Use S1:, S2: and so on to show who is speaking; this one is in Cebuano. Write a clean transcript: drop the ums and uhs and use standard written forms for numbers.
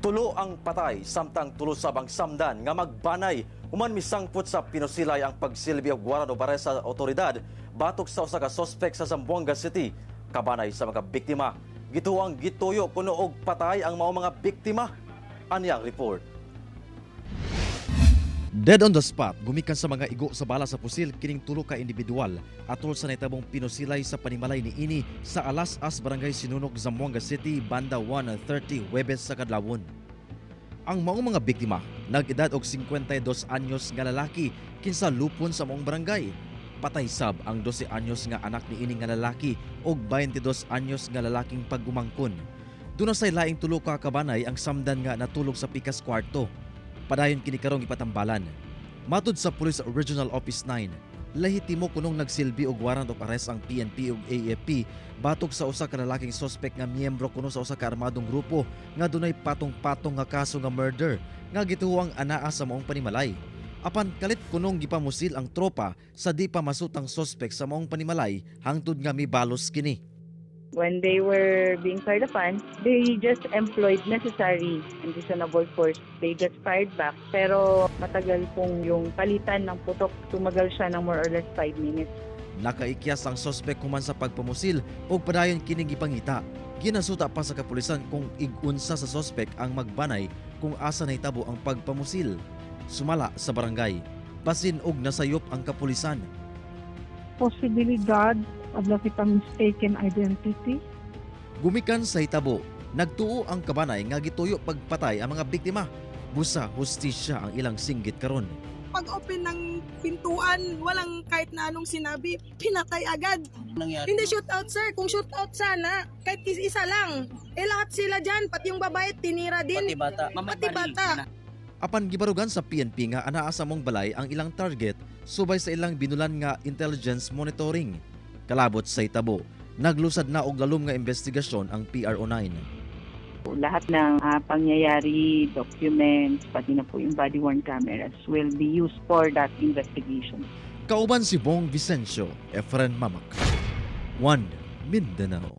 S1: Tulo ang patay samtang tulo sab ang samdan nga magbanay human misangpot sa pinusilay ang pagsilbi og warrant of arrest sa otoridad batok sa usa ka suspect sa Zamboanga City. Kabanay sa mga biktima, gituang gituyo kuno og patay ang mao mga biktima. Ani ang report. Dead on the spot, gumikan sa mga igo sa bala sa pusil kining tulo ka individual atol sa nahitabong pinusilay sa panimalay ni ini sa Alas-as, Barangay Sinunok, Zamboanga City, banda 1:30 Huwebes sa kadlawon. Ang maong mga biktima nag-edad og 52 anyos nga lalaki kinsa lupon sa maong barangay. Patay sab ang 12 anyos nga anak ni ini nga lalaki ug 22 anyos nga lalaking pag-umangkon. Duna say laing tulo ka kabanay ang samdan nga natulog sa pikas kwarto. Padayon kini karong ipatambalan. Matud sa Police Regional Office 9, lehitimo kunong nagsilbi og warrant of arrest ang PNP ug AFP batok sa usa ka lalaking suspect nga miyembro kuno sa usa ka armadong grupo nga dunay patong-patong nga kaso nga murder nga gituoang anaa sa maong panimalay. Apan kalit kunong gipamusil ang tropa sa di pa masutang suspect sa maong panimalay hangtod nga mibalos kini.
S2: When they were being fired upon, they just employed necessary and reasonable force. They just fired back. Pero matagal pong yung palitan ng putok. Tumagal siya ng more or less 5 minutes.
S1: Nakaikyas ang suspect human sa pagpamusil ug padayon kining gipangita. Ginasuta pa sa kapulisan kung ig-unsa sa suspect ang magbanay kung asa nahitabo ang pagpamusil. Sumala sa barangay, basin og nasayop ang kapulisan.
S3: Posibilidad of kita mistaken identity.
S1: Gumikan sa hitabo, nagtuo ang kabanay nga gituyo pagpatay ang mga biktima. Busa hustisya ang ilang singgit karon.
S4: Pag-open ng pintuan, walang kahit na anong sinabi, pinatay agad.
S5: Nangyari?
S4: Hindi shoot out, sir. Kung shoot out sana, kahit isa lang. Eh lahat sila dyan, pati yung babae, tinira din.
S5: Pati bata. Ma'am, may
S4: Pati
S5: baril
S4: bata.
S5: na.
S1: Apan gibarugan sa PNP nga anaa sa maong balay ang ilang target subay sa ilang binulan nga intelligence monitoring. Kalabot sa hitabo, naglusad na og lalom nga investigasyon ang PRO9.
S2: Lahat ng pangyayari, documents, pati na po yung body worn cameras will be used for that investigation.
S1: Kauban si Bong Vicencio, Efren Mamak. 1 Mindanao.